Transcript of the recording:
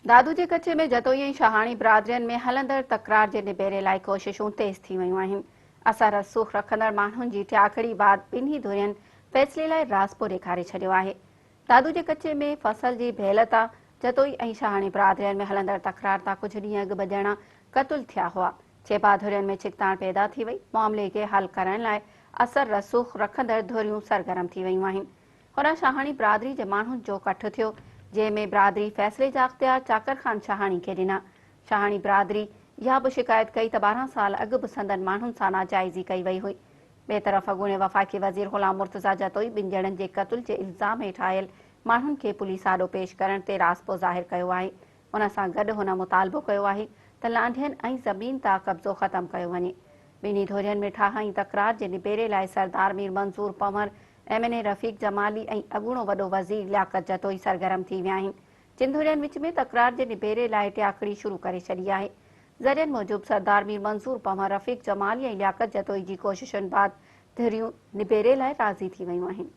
دادو جي ڪچي ۾ جتوئي ۽ شاهاڻي برادرين ۾ هلندڙ تڪرار جي نبيري لاء ڪوششون تيز ٿي ويون آهن. اثر رسوخ رکندڙ ماڻهن جي ٽياڪڙي بعد ٻنهي ڌرين فيصلي لاء راضپو ڏيکاري ڇڏيو آهي. دادو جي ڪچي ۾ فصل جي ڀيل تان جتوئي ۽ شاهاڻي برادرين ۾ هلندڙ تڪرار تان ڪجهه ڏينهن اڳ ٻه ڄڻا قتل ٿيا هئا. چيبا ڌرين ۾ ڇڪتاڻ پيدا ٿي وئي. معاملي کي حل ڪرڻ لاء اثر رسوخ رکندڙ ڌريون سرگرم ٿي ويون آهن. هوڏانهن شاهاڻي برادري جي ماڻهن جو ڪٺ ٿيو، جنهن ۾ برادري فيصلي جا اختيار چاڪر خان شاهاڻي کي ڏنا. شاهاڻي برادري اها به شڪايت ڪئي ته 12 سال اڳ به سندن ماڻهن سان ناجائزي ڪئي وئي هئي. ٻئي طرف اڳوڻي وفاقي وزير غلام مرتضيٰ جتوئي ٻن ڄڻن جي قتل جي الزام هيٺ آيل ماڻهن کي پوليس آڏو پيش ڪرڻ تي راضپو ظاهر ڪيو آهي. ان سان گڏ هن مطالبو ڪيو آهي ته لانڍين ۽ زمين تان قبضو ختم ڪيو وڃي. ٻنهي ڌرين ۾ ٺاهه ۽ تڪرار جي نبيري لاء Sardar Mir Manzoor Panhwar, M N A Rafiq Jamali ۽ اڳوڻو وڏو وزير لياقت جتوئي سرگرم ٿي ويا آهن. جن ڌرين وچ ۾ تڪرار جي نبيري لاء ٽياڪڙي شروع ڪري ڇڏي آهي. ذريعن موجب سردار مير منظور پنهور، رفيق جمالي ۽ لياقت جتوئي جي ڪوششن بعد ڌريون نبيري لاء راضي ٿي ويون آهن.